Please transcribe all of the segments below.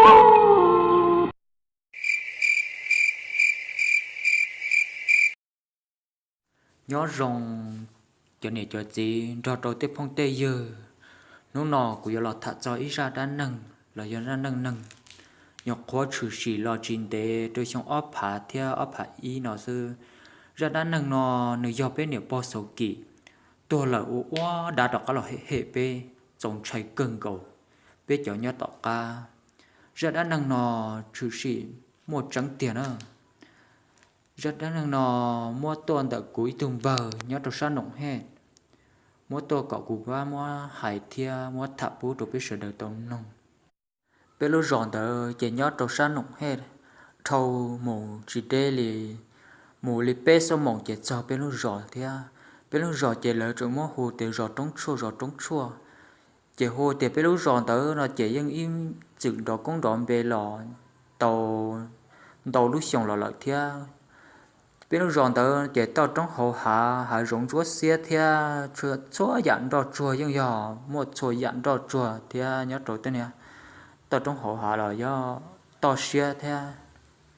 Nyob zoo cov niam cov txiv nrog rau tej phooj tej ywg. Hnub no kuv yuav los tham txog ib zaj dab neeg los yog zaj neej neeg, nyuam qhuav tshwm sim los tsis ntev rau xyoo ob phav thiab ob phav ib no xwb. Zaj dab neeg no nws yog peb niam pog Xauv Kim tuag lawm ua ua dav rov qab los hem hem peb, txaus ntshai kawg nkaus peb cov nyob tom qab. Zaj dab neeg no tshwm sim muaj tseeb tiag na. Zaj dab neeg no muab tuaj ntawm kuv ib tug npawg nyob rau sab Noom Hej, muab tuaj kom kuv pab muab hais thiab muab tham pub rau peb sawv daws tau mloog. Peb lub zos ntawd ces nyob rau sab Noom Hej, dhau mus tsis deb li, mus li peb xuab moos ces txog peb lub zos thiab. Peb lub zos ces lawv tseem muab hu tias zos Roob Tshuaj, zos Roob Tshuaj. Ces hu tias peb lub zos ntawd no ces yeej ib txwm nrov koob nrov npe los tau ntau lub xyoo los lawm thiab. Peb lub zos ntawd ces toj roob hauv hav, hav zoov ntsuab xiab thiab txhua yam nroj tsuag yeej yog muaj txhua yam nroj tsuag thiab nyob rau tej niag toj roob hauv hav los yog toj siab thiab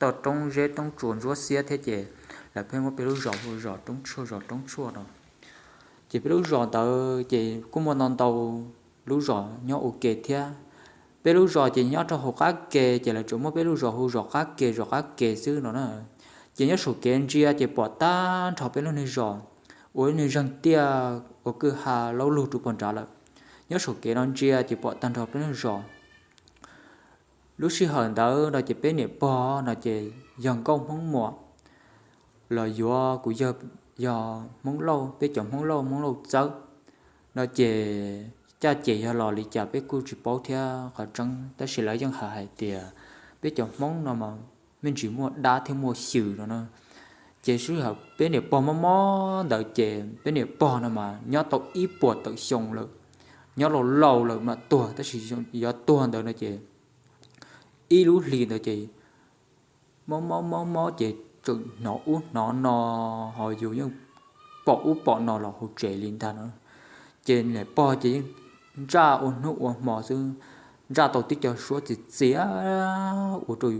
toj roob zeb roob tsuas ntsuab xiab thiab ces lawv pheej muab peb lub zos hu zos Roob Tshuaj, zos Roob Tshuaj no. Ces peb lub zos ntawd ces kuj muaj ntau ntau lub zos nyob ua ke thiab. Peb lub zos ces nyob rau hauv qab ke ces lawv tsuas muab peb lub zos hu zos qab ke, zos qab ke xwb no na. Ces nyob saum kev ntsia ces pom tag nrho peb lub niag zos ua lub niag zeeg tiaj ua kwj ha laub lug rau pog nrad lawm. Nyob saum kev no ntsia ces pom tag nrho peb lub zos. Lub sij hawm ntawd no ces peb niam pog no ces yog nkauj Hmoob Muas los yuav kuv yawg yog Hmoob Lauj, peb cov Hmoob Lauj, Hmoob Lauj txawb no ces caj ces yog los li cas peb kuj tsis paub thiab qhov tseeb, tab sis lawv yeej hais hais tias peb cov Hmoob no mas me ntsis muaj dab thiab muaj xyw no na. Ces sij hawm peb niam pog mob mob ntawd ces peb niam pog no mas nyob tau ib puas tawm xyoo lawm, nyob laus laus lawm mam tuag, tab sis yuav tuag ntawd no ces ib lub hlis ntawd ces mob mob mob mob ces tseem hnov ub hnov no, ho yus yeej pom ub pom no los hauv tsev li ntag no. Ces niam pog ces yeej ntsaj ua hnub ua hmo xwb, ntsaj tau tib co suab txias txias ua rau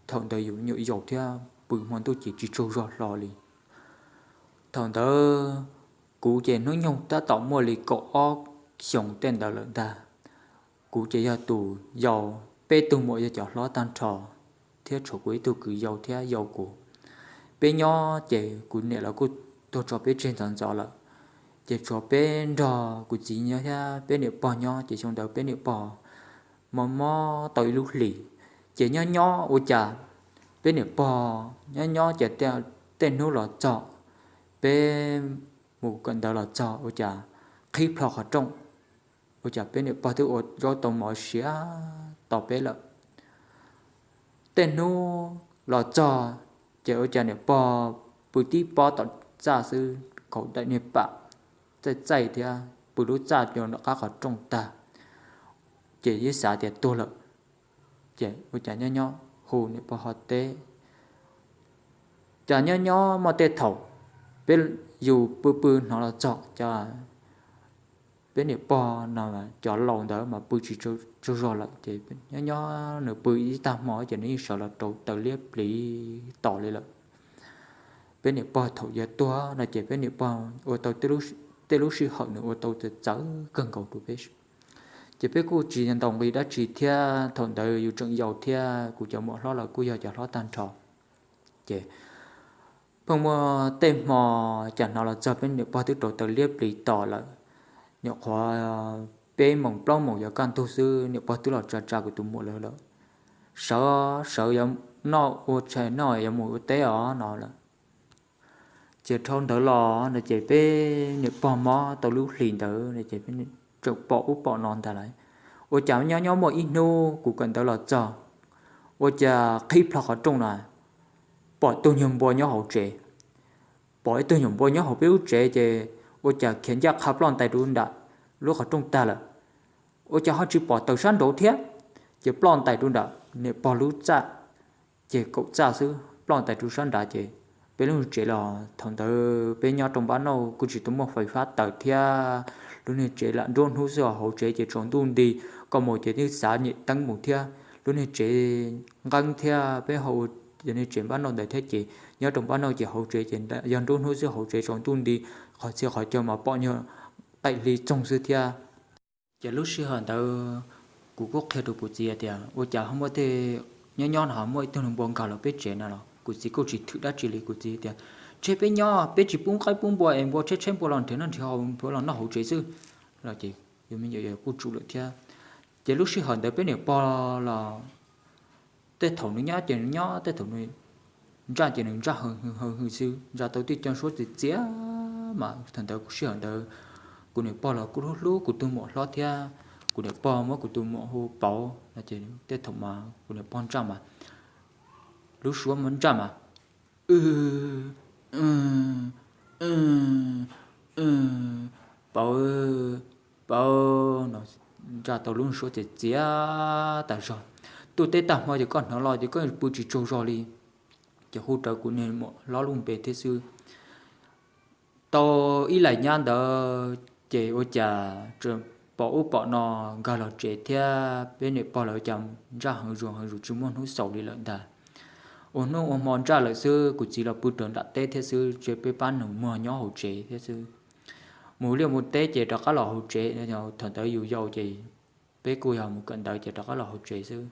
thaum ntawd yus nyuam yaus thiab pw hmo ntuj ces tsis tsaug zog hlo li. Thaum ntawd kuv ces hnub nyoog tab tom muaj li kaum ob xyoos tej ntawd lawm ntag. Kuv ces yog tus yau, peb tug muam yog cov hlob tag nrho, thiab tshuav kuv ib tug kwv yau thiab yau kuv. Peb nyob ces kuv niam lawv kuj tuag tso peb tseg ntxov ntxov lawm, ces tshuav peb nrog kuv txiv nyob thiab peb niam pog nyob. Ces xyoo ntawd peb niam pog mob mob tau ib lub hlis, ces nyob nyob ua cas peb niam pog nyob nyob ces tej hnub los txog, peb mus kawm ntawv los txog ua cas qhib plho qhov rooj, ua cas peb niam pog twb ua zaub tau mov siav tos peb lawm. Tej hnub los txog ces ua cas niam pog pw tib pob tom txaj xwb, kaum daim niag pam txaij txaij thiab pw lub txaj rau nram qab qhov rooj tag, ces yeej xav tias tuag lawm. Ces ua cas nyob nyob hu niam pog ho teb, cas nyob nyob muaj tej thaum peb yus pw pw hnov los txog cas peb niam pog no cov laus ntawd mas pw tsis tsaug zog lawm, ces nyob nyob nws pw ib tag hmo ces nws yeej sawv los rauv taws liab pliv tos li lawm. Peb niam pog thaum yuav tuag no ces peb niam pog ua tau tej lub sij hawm nws ua tau txawv txawv kawg nkaus rau peb, ces peb kuj tsis ntaus nqi dab tsi thiab. Thaum ntawd yus tseem yau thiab kuv cov muam hlob lawv kuj yog cov hlob tag nrho, ces pheej muaj tej hmo cas hnov los txog peb niam pog twb rauv taws liab pliv tos lawm. Nyuam qhuav peb moos plaub moos yuav kaj ntug xwb niam pog twb los tsa tsa kuv tus muam lawv lawm, sawv, sawv yuav noj, ua tshais noj yuav mus ua teb os no lawm. Ces dhau ntawd los no ces peb niam pog mob tau lub hlis ntawd ces tseem pom ub pom no ntag lawm. Ua cas nyob nyob muaj ib hnub kuv kawm ntawv los txog, ua cas qhib plho qhov rooj na, pom tug nyuag npua nyob hauv tsev. Pom ib tug nyuag npua nyob hauv peb lub tsev ces ua cas khiav ncaj qha ploj ntais rau nram lub qhov rooj tag lawm. Ua cas ho tsis pom taws sab nraud thiab, ces ploj ntais rau nram niam pog lub txaj, ces kaum txaj xwb, ploj ntais rau sab nrad ces peb lub tsev los thaum ntawd peb nyob rau npab nauj kuj tsis tau muaj fais fab taws thiab, lub niag tsev lam nruab hnub xwb os, hauv tsev ces tsaus ntuj nti, koj mus ces twb xav nyem teeb mus thiab. lub niag tsev nqeeb thiab peb ho ua cov niag tsev npab nauj ntawd thiab ces nyob rau npab nauj ces hauv tsev ces yog nruab hnub xwb, hauv tsev tsaus ntuj nti, qhov txhia qhov chaw mas pom nyuag qaim hli txoog xwb thiab. Ces lub sij hawm ntawd kuv kuj qhia rau kuv txiv tias ua cas ho muaj tej, nyob nyob no ho muaj ib tug npua nkag los peb tsev no los, kuv txiv kuj tsis thwm dab tsi li. Kuv txiv tias, tseg peb nyob, peb tsis pub qaib pub npua es npua tshaib tshaib npua los nrhiav noj nrhiav haus, npua los noj hauv tsev xwb. Los ces yus me nyuam kuj tsum lawm thiab. Ces lub sij hawm ntawd peb niam pog los tej thaum nws nyob ces nws nyob, tej thaum nws ntsaj ces nws ntsaj hwj hwj xwb, ntsa tau tib co suab txias txias. Mas thaum ntawd sij hawm ntawd kuv niam pog los kuj hlub hlub kuv tus muam hlob thiab. Kuv niam pog muab kuv tus muam hu Pauv no ces tej thaum mas kuv niam pog ntsaj mas lub suab muab ntsaj mas, Pauv, Pauv no, ntsaj tau lub suab txias txias tas zog. Tuaj teb tag hmo ces koj hnov los ces koj pw tsis tsaug zog li. Ces hu rawv kuv niag muam hlob lub npe thiab xwb. Tau ib lais nyab ntawd ces ua cas pom ub pom no nkag los tsev thiab peb niam pog los ua cas ntsaj heev zus heev zus tsis muaj hnub xaus li lawm ntag. Ua hnub ua hmo ntsaj lawm xwb, kuv txiv los pw raws nram teb thiab xwb, tseem peb pab nws muag nyob hauv tsev thiab xwb. Mus liaj mus teb ces rov qab los hauv tsev, thaum ntawd yus yau ces peb kuj yog mus kawm ntawv ces rov qab los hauv tsev xwb.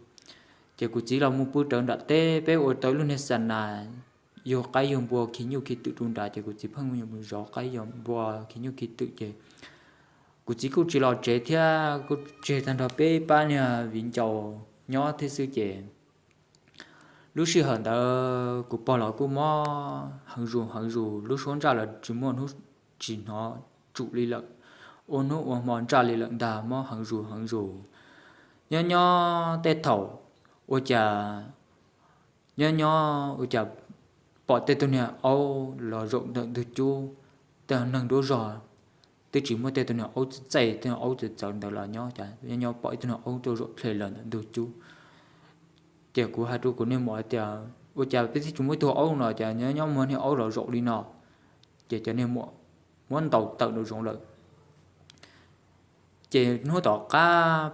Ces kuv txiv los mus pw rawv nram teb, peb ua tau ib lub niag xa nas yug qaib yug npua khi nyuj khi twm rau nrad, ces kuv txiv pheej mus zov qaib yog npua khi nyuj khi twm ces kuv txiv kuj tsis los tsev thiab, kuj tseg tag nrho peb pab niag viv ncaus nyob thiab xwb ces lub sij hawm ntawd kuv pog los kuj mob heev zus heev zus, lub suab ntsaj los tsis muaj hnub tsis hnov tsum li lawm, ua hnub ua hmo ntsaj li lawm ntag, mob heev zus heev zus. Nyob nyob tej thaum ua cas, nyob nyob ua cas pom tej tug niag aub los zaum ntawm ntug cub, tej neeg nruab zog twb tsis muaj tej tug niag aub txaij txaij, tej aub txawv txawv ntawd los nyob cas nyob nyob pom ib tug niag aub tuaj zaum dhle los ntawm ntug cub. Ces kuv hais rau kuv niag muam tias ua cas peb twb tsis muaj ib tug aub no cas nyob nyob muaj niag aub los zaum li no. Ces cov niag muam muab ntaus tawm nraum zoov lawm. Ces hnub tom qab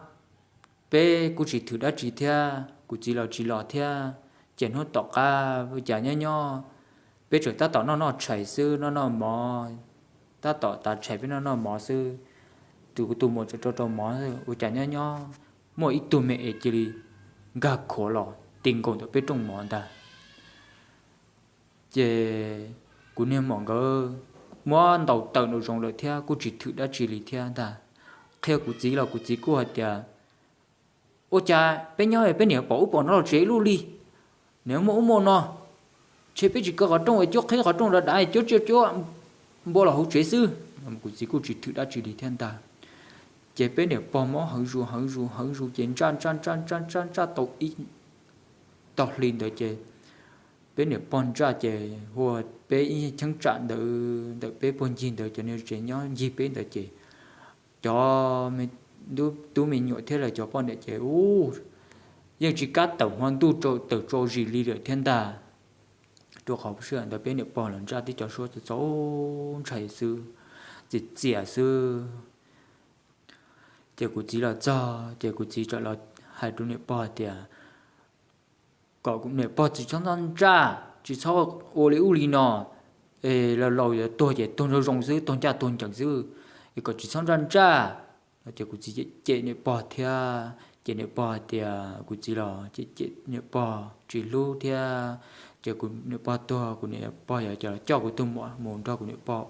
peb kuj tsis thwm dab tsi thiab, kuv txiv los tsis los thiab. Ces hnub tom qab ua cas nyob nyob peb tseem tab tom noj noj tshais xwb, noj noj mov, tab tom tav tshais peb noj noj mov xwb, tus kuv tus muam tseem rau rau mov, ua cas nyob nyob muaj ib tug me es cia li nkag khuav los ti nkaus ntawm peb rooj mov ntag. Ces kuv niag muam nkawd muab ntaus tawm nraum zoov lawm thiab kuj tsis thwm dab tsi li thiab ntag. Qhia kuv txiv los kuv txiv kuj hais tias ua cas peb nyob peb niam pom ub pom no los tsev ib lub li, niam muaj ub muaj no, ntshe peb tsis kaw qhov rooj es cuab qhib qhov rooj dav dav cuab tsiaj cuab npua los hauv tsev xwb. Kuv txiv kuj tsis thwm dab tsi li thiab ntag. Ces peb niam pog mob heev zus heev zus heev zus ces ntsaj ntsaj ntsaj ntsaj ntsaj ntsaj tau ib tog hli ntawd ces peb niam pog ntsaj ces hu peb ib cheeb tsam ntawd ntawm peb puag ncig ntawd cov niag tsev nyob ncig peb ntawd ces cov tub me nyuam thiab lawv cov poj niam ces u yeej tsis kam tawm hmo ntuj tawm tsaus zis li lawm thiab ntag. Rau qhov sij hawm ntawd peb niam pog los ntsaj tib co suab txaus ntshai xwb, txias txias xwb. Ces kuv txiv los txog ces kuv txiv txawm los hais rau niam pog tias kom niam pog tsis txhob ntsaj ntsaj, tsis txhob ua li ub li no, es laus laus yuav tuag ces tuag nraug zoo xwb, tuag ncaj tuag ncees xwb, es kom tsis txhob ntsaj ntsaj. Ces kuv txiv cem cem niam pog thiab, ces niam pog hais tias kuv txiv los cem cem niam pog tsis hlub thiab. Ces kuv niam pog tuag kuv niam pog yuav coj kuv tus muam mus nrog kuv niam pog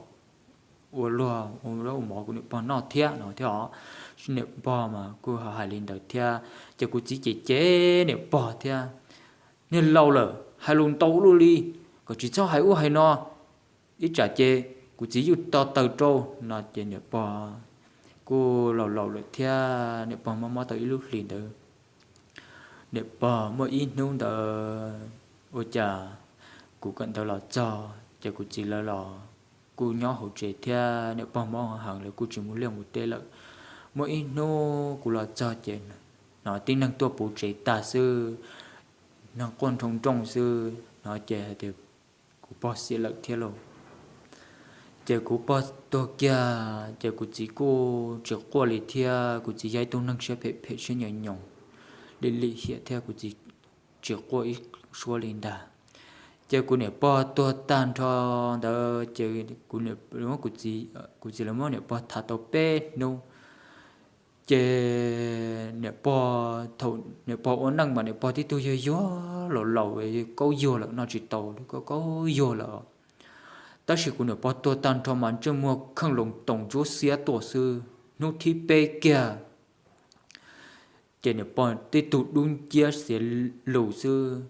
ua luag ua zaub ua mov kuv niam pog noj thiab no thiab os. Niam pog mas kuj hais li ntawd thiab ces kuv txiv cem cem niam pog thiab, niag laus lawm hais lus ntau ua luaj li, kom tsis txhob hais ub hais no, ib tsam ces kuv txiv yuj to taw rau no ces niam pog kuj laus laus lawm thiab niam pog mob mob tau ib lub hlis ntawd. Niam pog muaj ib hnub ntawd ua cas kuv kawm ntawv los txog ces kuv txiv lawv los kuj nyob hauv tsev thiab niam pog mob heev lawv kuj tsis mus liaj mus teb lawm. Muaj ib hnub kuv los txog ces hnov tib neeg tuaj puv tsev tag xwb, neeg quaj nroo nrooj xwb no ces hais tias kuv pog xiam lawm thiab lauj. Ces kuv pog tuag kiag ces kuv txiv kuj tsis quaj li thiab, kuv txiv yog ib tug neeg siab phem phem siab nyoos nyoos. li lim hiam thiab kuv txiv tsis quaj ib suab li ntag. Ces kuv niam pog tuag tag nrho ntawd ces kuv, kuv txiv lawv muab niam pog thav tau peb hnub. Ces niam pog, thaum niam pog ua neej mas niam pog tib tug yuag yuag laus laus, kaub yuag lawm noj tsis tau, kaub yuag lawm. Tab sis kuv niam pog tuag tag nrho mas ntsej muag kheej loo toos ntsuab xiab tuaj xwb. Hnub thib peb kiag ces niam pog tib tug dub nciab xiav lus xwb.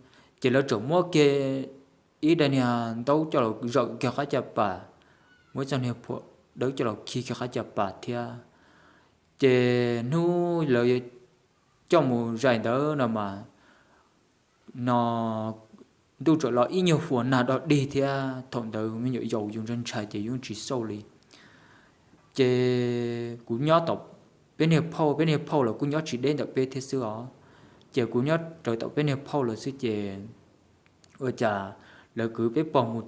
Ces lawv txawm muab kiag ib daim niag ntaub coj los zawm kiag qab caj pas, muab ib txoj niag phuam dawb coj los khi kiag qab caj pas thiab. Ces hnub lawv coj mus zais ntawd no mas, no ntuj txawm los ib nyuag huas nag dog dig thiab. Thaum ntawd me nyuam yaus yus ntshai ntshai ces yus tsis xauj li. Ces kuv nyob tom peb niag phauj, peb niag phauj los kuj nyob tsis deb ntawm peb thiab xwb os. Ces kuv nyob raws tom peb niag phauj lawm xwb ces ua cas lawv kwv peb pog mus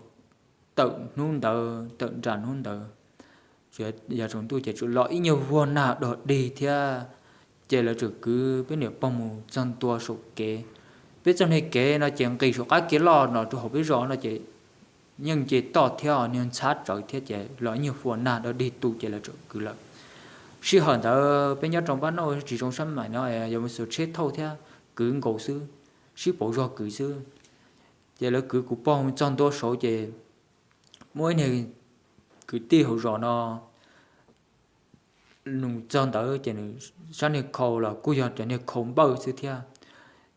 tawm hnub ntawd, tawm nram hnub ntawd, yav tsaus ntuj ces txawm los ib nyuag huas nag dog dig thiab. Ces lawv txawm kwv peb niam pog mus txog ntua saum kev. Peb txoj niag kev no ces nqis saum qab kev loj no rau hauv peb zos no ces yeej nce toj thiab, niag ntxhab tsawv thiab ces los ib nyuag huas nag dog dig tu ces lawv txawm kwv lawm. Sij hawm ntawd peb nyob rau npab nauj tsis zoo sab maim no, yuav mus xuas tsheb thauj thiab, kwv nkaus xwb, sib pauv zog kwv xwb. Ces lawv kwv kuv pog mus txog ntua saud ces muaj ib niag kwv tij hauv zos no nws txog ntawd ces nws sab niag khau los kuj yog cov niag khau npawj xwb thiab.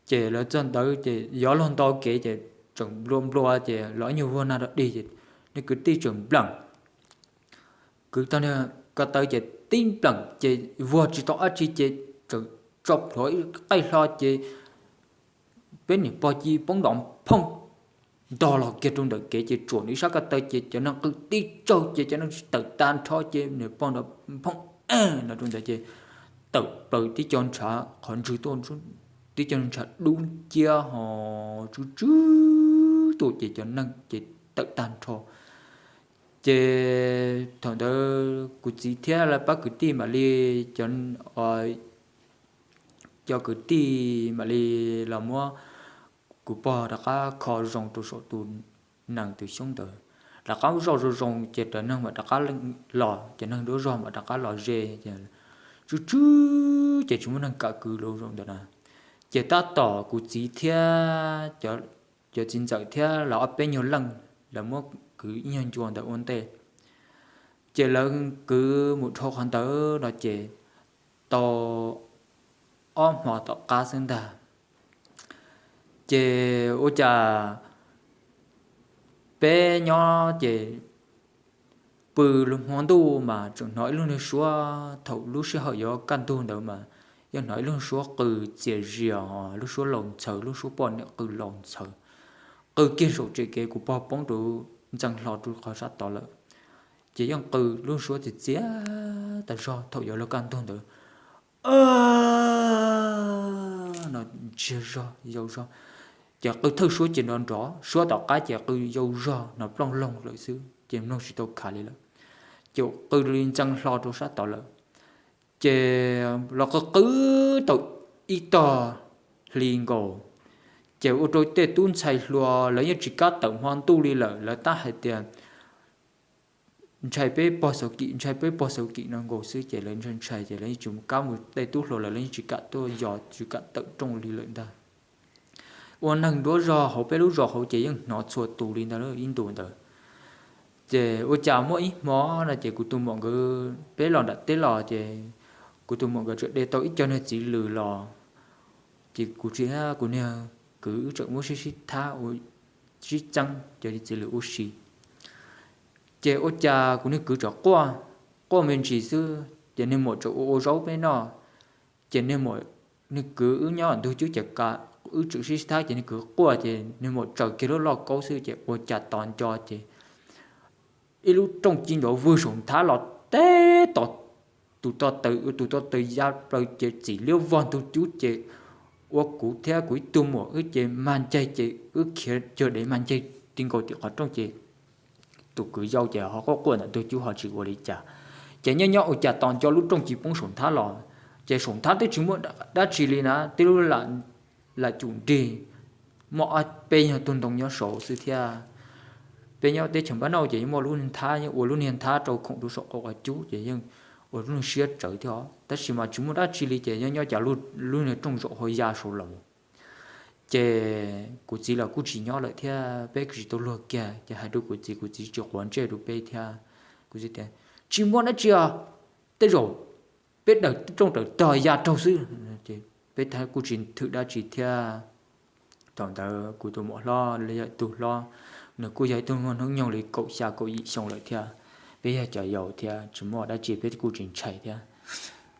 Ces lawv txog ntawd ces yov luag nto kev ces tseem nplua nplua ces los ib nyuag vuag nag dog dig ces niag kwv tij tseem npleem, kwv tau niag ko taw ces tib npleem ces vuag tsis tau dab tsi ces tseem tso plhuav ib qij hlo ces peb niam pog ci poob nrov phooj ntog los kiag rau ntawm kev ces tsuam nws ib sab ko taw ces cov neeg qw tib tsaug ces cov neeg tawm tag nrho ces niam pog nrov phooj no rau ntawd ces tawm plaws tib co ntshav qhov ntswg tuaj, tib co ntshav dub nciab ho tsw tsw tuaj ces cov neeg ces tawm tag nrho. Ces thaum ntawd kuv txiv thiab lawv pab kwv tij mam li, cov cov kwv tij mam li los muab kuv pog rov qab kho zoo rau saum tus nees tus xyoob ntawd, rov qab zoj zoo zoo ces cov neeg mam rov qab los, cov neeg duab zog mam rov qab los ze. Tsw tsw ces tsis muaj neeg kam kwv lawm zaum ntawd na. Ces tab tom kuv txiv thiab cov txiv ntxawm thiab lawv ob peb nyuag leej, lawv muab kwv ib nyuag ncua ntawd ua ntej. Ces lawv kwv mus dhau qhov ntawd no ces tau ob hmo tom qab xwb ntag. Ces ua cas peb nyob ces pw hmo ntuj mas tseem hnov ib lub niag suab, thaum lub sij hawm yuav kaj ntug ntawd mas yeej hnov ib lub suab qw txias zias, lub suab laus ntxhaws, lub suab poj niam qw laus ntxhaws, qw kiag saum tsev kev kuv pog poob rau ntxeev hlo rau qhov sab tod lawm. Ces yeej qw lub suab txias txias tas zog thaum yuav luag kaj ntug ntawd no ntsiag zog yau zog. Ces qw thawj suab ces nrov nrov, suab tom qab ces qw yau zog no plooj loog lawm xwb ces mloog tsis tau khav li lawm. Ces qw li ntxeev hlo rau sab tod lawm. Ces los qw qw tau ib tog hli nkaus, ces ua rau tej tub ntxhais hluas lawv yeej tsis kam tawm hmo ntuj li lawm, lawv tab hais tias ntshai peb pog xauv kim, ntshai peb pog xauv kim no nkaus xwb ces lawv ntshai ntshai ces lawv yeej tsis kam mus, tej tub hluas lawv yeej tsis kam tuaj yos tsis kam tawm rooj li lawm ntag. Ua neeg duab zog hauv peb lub zos hauv ces yeej hnov txhua tus li ntag ib ntus ntawd. Ces ua cas muaj ib hmo no ces kuv tus muam nkawd, peb los nram teb los ces kuv tus muam nkawd tseem de tau ib co niag txiv lws los, ces kuv tsis, kuv niag kwv wb tseem muab sib sib thab ua sib txeeb cov txiv lws ua si. Ces ua cas kuv niag kwv tseem quaj, quaj me ntsis xwb ces niag muam tseem ua ua zaub peb noj. Ces niag muam, niag kwv wb nyob ntug cub ces wb tseem sib sib thab ces niag kwv quaj ces niag muam tsaws kiag lub lauj kaub xwb ces ua cas tos nco ces ib lub rooj ci nrov vwg saum nthab los teb tom tus to taws, tus to taws ya plaws ces txim liab vog ntug cub ces ua kuv thiab kuv ib tug muam wb ces mag ncaig ces wb khiav cuag dev mag ncaig ti nkaus tim qhov rooj ces tus kwv yau ces ho quaj quaj ntawm ntug cub ho tsis ua li cas. Ces nyob nyob ua cas tos nco lub rooj ci poob saum nthab los, Ces saum nthab twb tsis muaj dab tsi li na, twb lub lam cum nrig, muaj ob peb nyuag tug ntoo nyob saud xwb thiab. Peb nyob teb chaws Npab Nauj ces yeej muaj lub niag nthab, yeej ua lub niag nthab rau khoom rau saum qaum qhov cub ces yeej ua lub niag siab tsawv thiab os, tab sis mas tsis muaj dab tsi li ces yeej nyob cas lub niag rooj zaum hauv ya saud los. Ces kuv txiv los kuj tsis nyob lawm thiab, peb kuj tsis tau luag kiag ces hais rau kuv txiv, kuv txiv tsis quav ntsej rau peb thiab. Kuv txiv tias, tsis muaj dab tsi os, tej zaum peb daws rooj raws tog ya raug xwb. Peb kuj tsis thwm dab tsi thiab. Thaum ntawd kuv tus muam hlob los yog tus hlob, nws kuj yog ib tug muaj hnub nyoog li kaum xya kaum yim xyoo lawm thiab. Peb yog cov yaus thiab tsis muaj dab tsi peb kuj tsis ntshai thiab.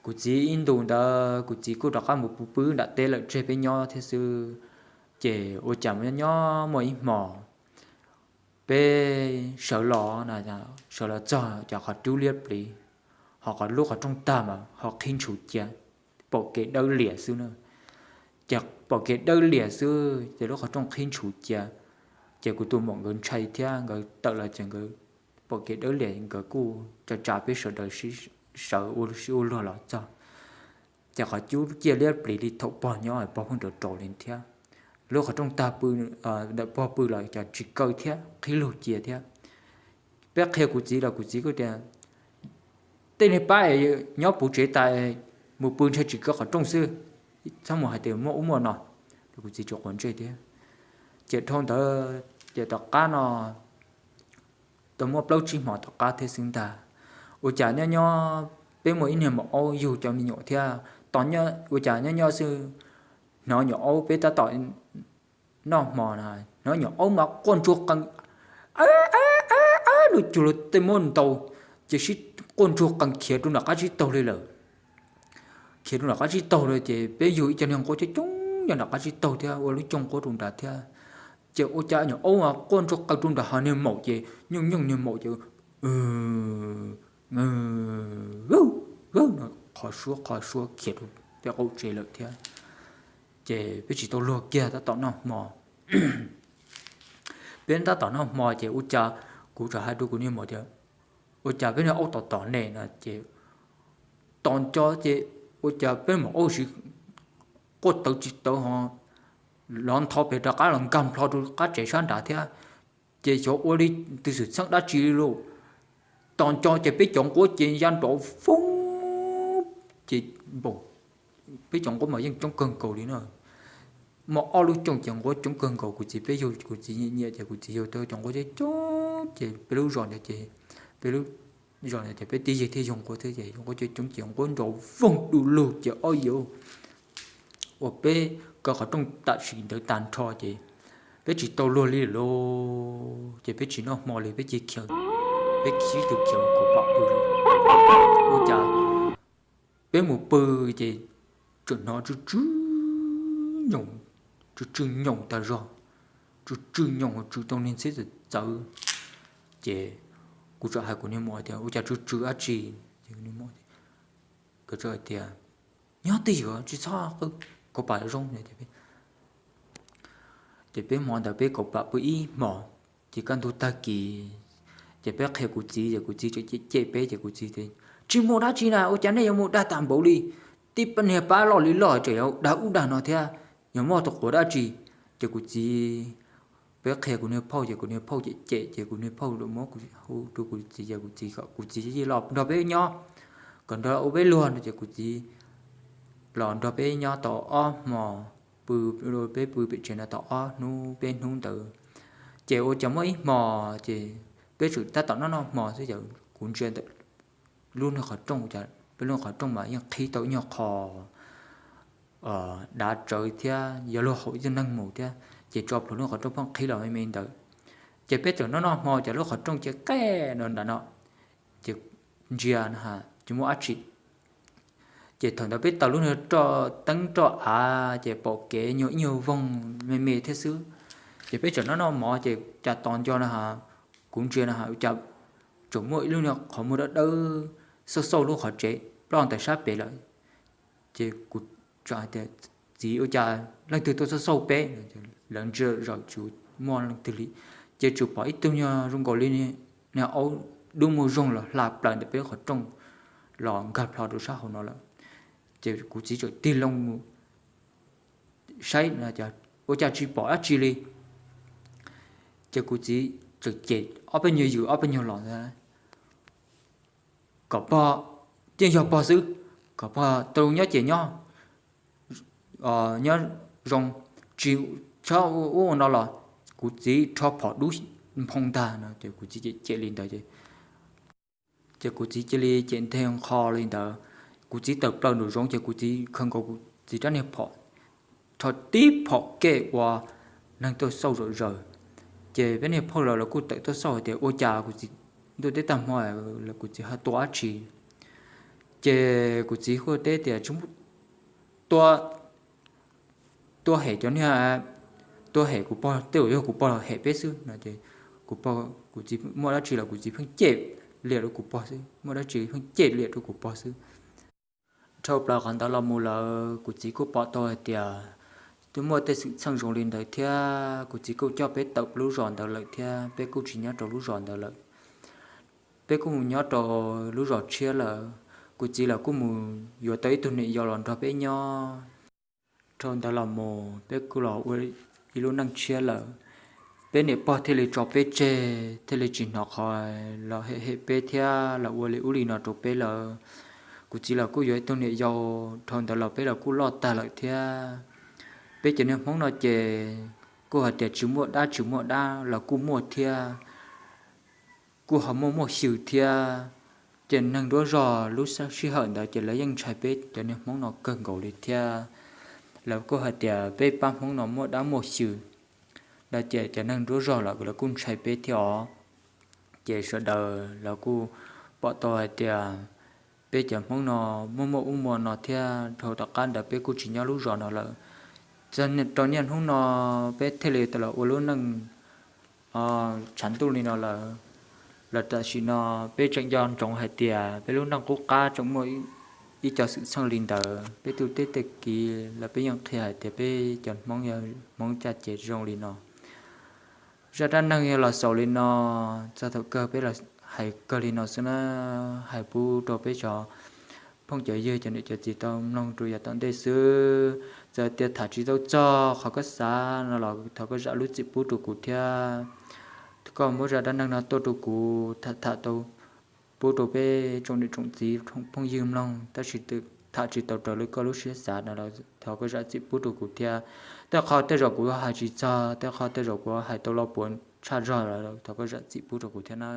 Kuv txiv ib ntus ntawd kuv txiv kuj rov qab mus pw pw nram teb lawm tseg peb nyob thiab xwb. Ces ua cas nyob nyob muaj ib hmo peb sawv los, sawv los txog cov qhov rub liab pliv, ho qhov lub qhov rooj tag mas ho qhib ntshuv cia, pom kev dawb lias xwb na. Ces pom kev dawb lias xwb ces lub qhov rooj qhib ntshuv cia. Ces kuv tus muam nkawd ntshai thiab nkawd tawm los ces nkawd pom kev dawb lias nkawd kuj tsa tsa peb sawv daws sawv ua si ua luag los txog. Ces qhov cub ciaj liab pliv li thaum pog nyob pog pheej rauv rauv li thiab. Lub qhov rooj tag pw, ntawm pog pw los cov tsis kaw thiab qhib lug cia thiab. Peb qhia kuv txiv los kuv txiv kuj tias, tej niag pab nyob puv tsev tas mus pw ntshai tsis kaw qhov rooj xwb, txhob mus hais tias muaj ub muaj no. Kuv txiv tsis quav ntsej thiab. Ces dhau ntawd ces tom qab no tau muaj plaub tsib hmo tom qab thiab xwb ntag, ua cas nyob nyob peb muaj ib niag maum aub yug cov me nyuam thiab, ua cas nyob nyob xwb hnov nyuam aub peb tab tom noj hmo na, hnov nyuam aub mas quaj ntsuag qees, lub cuag luag tej muab ntaus, ces sib quaj ntsuag qees khiav rau nram qab tsib taug li lawm. Khiav rau nram qab tsib taug lawm ces peb yug ib co niag nquab coob coob nyob nram qab tsib taug thiab ua lub cooj nquab rau nrad thiab. Ces ua cas nyuam aub mas quaj ntsuag qees rau nrad ho niag maum ces nyooj nyooj niag maum ces qhov suab qhov suab khiav rau peb qaum tsev lawm thiab. Ces peb tsis tau luag kiag tab tom noj hmo. Peb tab tom noj hmo ces ua cas kuv txawm hais rau kuv niag maum tias, ua cas peb niag aub tom tom ne no ces tom nco ces ua cas peb maum aub siv quaj tawv tsis tawv ho los ntho pem rov qab los nkag nplho rau qab tsev sab nrad thiab. Ces xyov ua li twb xwm txheej dab tsi li lauj, tom nco ces peb cov nquab ces ya nrov foob ces npaum, peb cov nquab mas yeej coob kawg nkaus li na. Muaj ob lub cooj ces nquab coob kawg nkaus, kuv txiv peb yug kuv txiv nyiam nyiam ces kuv txiv yug tau cov nquab coob coob ces peb lub zos ntawd ces, peb lub zos ntawd ces peb tib yig thiaj yug nquab thiab ces yug nquab coob coob ces nquab nrov voog du lug ces ob yam uas peb kaw qhov rooj tam sim ntawd tag nrho ces peb tsis tau luag li lawm lauj. Ces peb tsis noj hmo li, peb cia khiav, peb sib tw khiav mus kauv pam pw li. Ua cas peb mus pw ces tseem hnov tsw tsw nyoos, tsw tsw nyoos tas zog, tsw tsw nyoos tsw tau niag ntxhiab txawv txawv. Ces kuv txawm hais kuv niag maum tias, ua cas tsw tsw dab tsi? Tias, nyob twj ywm tsis txhob kauv pam zoo. Ces peb hmo ntawd peb kauv pam pw ib hmos, ces kaj ntug tag kis ces peb qhia kuv txiv ces kuv txiv tseem cem cem peb ces kuv txiv tias, tsis muaj dab tsi na, ua cas nej yuav mus dag tas npaum li, tib niag pab loj li loj tseem yuav dag ub dag no thiab, yog muaj tus quav dab tsi? Ces kuv txiv, peb qhia kuv niag phauj ces kuv niag phauj cem cem ces kuv niag phauj muab kuv hu rau kuv txiv ces kuv txiv kom kuv txiv los nrog peb nyob, kom nrog ua peb luag no ces kuv txiv los nrog peb nyob tau ob hmo, pw, peb pw pem tsev no tau ob hnub peb hnub ntawd. Ces ua cas muaj ib hmo ces peb tseem tab tom noj noj hmo xwb ces kuv ntsia ntawm lub niag qhov rooj, peb lub qhov rooj mas yeej qhib tau ib nyuag qho dav tsawv thiab yog luag haum ib tug neeg mus thiab, ces tso plhuav lub qhov rooj pheej qhib los me me ntawd. Ces peb tseem noj noj hmo ces lub qhov rooj ces qe no nram no, ces ntsia no ces muaj dab tsi. Ces thaum ntawd peb taws lub niag roj teeb roj av ces pom kev nyuag ib nyuag voog me me thiab xwb. Ces peb tseem noj noj hmo ces cas tos nco no ha, kuv ntsia no ha, cas tseem muaj ib lub niag qhov muag dawb dawb xauj xauj lub qhov tsev ploj ntawm sab pem lawm. Ces kuv txawm hais tias, txiv, ua cas leej twg tuaj xauj xauj peb? Lawv ntsia zaum tsis muaj leej twg li, ces tsuas pom ib tug nyuag zoo nkaus li niag aub dub muag zoog los hla plaws ntawm peb qhov rooj los nkag plho rau sab hauv no lawm. Ces kuv txiv txawm tig loo saib, ua cas tsis pom dab tsi li. Ces kuv txiv txawm cem ob peb nyuag yws ob peb nyuag los ntawd, kom pog, yeej yog pog xwb, kom pog tau nyob ces nyob, nyob zoo, tsis txhob ua ub ua no los kuv txiv rho phom dub nphoo ntag no. Ces kuv txiv cem cem li ntawd ces kuv txiv cia li cem nteg nqho li ntawd. Kuv txiv tawm plaws nraum zoov ces kuv txiv khaws nkaus kuv txiv rab niag phom, rho tib phom kem ua neeg tuaj xauj zom zaws. Ces peb niag phauj lawv los kuj tawm tuaj xauj hais tias ua cas kuv txiv ntuj teb tag hmo lawm kuv txiv ho tua dab tsi. Ces kuv txiv kuj teb tias tsis muaj, tua, tua hem cov niag, tua hem kuv pog, tej zaum yog kuv pog los hem peb xwb no. Ces kuv pog, kuv txiv muaj dab tsi los kuv txiv pheej cem liam rau kuv pog xwb, muaj dab tsi pheej cem liam rau kuv pog xwb. Dhau plaws qhov ntawd los mus lawm kuv txiv kuj pom tau hais tias twb muaj tej xwm txheej zoo li ntawd thiab kuv txiv kuj coj peb tawm lub zos ntawd lawm thiab peb kuj tsis nyob rau lub zos ntawd lawm. Peb kuj mus nyob rau lub zos tshiab lawm. Kuv txiv los kuj mus yuav tau ib tug niam yau los nrog peb nyob. Dhau ntawd los mus peb kuj los ua ib lub neej tshiab lawm. Peb niam pog thiaj li tso peb tseg, thiaj li tsis hnov qhov los hem hem peb thiab los ua li ub li no rau peb lawm. Kuv txiv los kuj yuav ib tug niam yau, dhau ntawd los peb los kuj loj tag lawm thiab. Peb cov niag Hmoob no ces kuj hais tias tsis muaj dab tsis muaj dab los kuj muaj thiab, kuj ho muaj muaj xyw thiab. Ces neeg nruab zog lub sij hawm ntawd ces lawv yeej ntshai peb cov niag Hmoob no kawg nkaus li thiab. Lawv kuj hais tias peb pab Hmoob no muaj dab muaj xyw, ces cov neeg nruab zog los lawv kuj ntshai peb thiab os. Ces sawv daws los kuj pom tau hais tias peb cov Hmoob no muaj muaj ub muaj no thiab, dhau tom qab ntawd peb kuj tsis nyob lub zos no lawm. Rau niaj hnub no peb thiaj li tau los ua lub neej tshav ntuj li no lawm. Los tam sim no peb tseem nco ntsoov hais tias peb lub neej qub qab tseem muaj ib co xwm txheej li ntawd. Peb tub teb tej kiv los peb yeej qhia hais tias peb cov Hmoob yog Hmoob caj ces zoo li no. Zaj dab neeg yog los xaus li no, txog thaum kawg peb los hais kawg li no xwb na, hais pub rau peb cov phooj cov ywg cov niam cov txiv tau mloog rau yav tom ntej xwb. Txawm tias tham tsis tau txog qhov koj xav no los thov koj zam lub txim pub rau kuv thiab. Koj muab zaj dab neeg no tuaj rau kuv tham tham tau pub rau peb tsoom niam tsoom txiv phooj ywg mloog, tab sis tham tsis tau raws li koj lub siab xav no los thov koj zam txim pub rau kuv thiab. Tej qho tej zaum kuv yuav hais tsis txog, tej qho tej zaum kuv hais tau lo puav tshaj zog los thov koj zam txim pub rau kuv thiab na.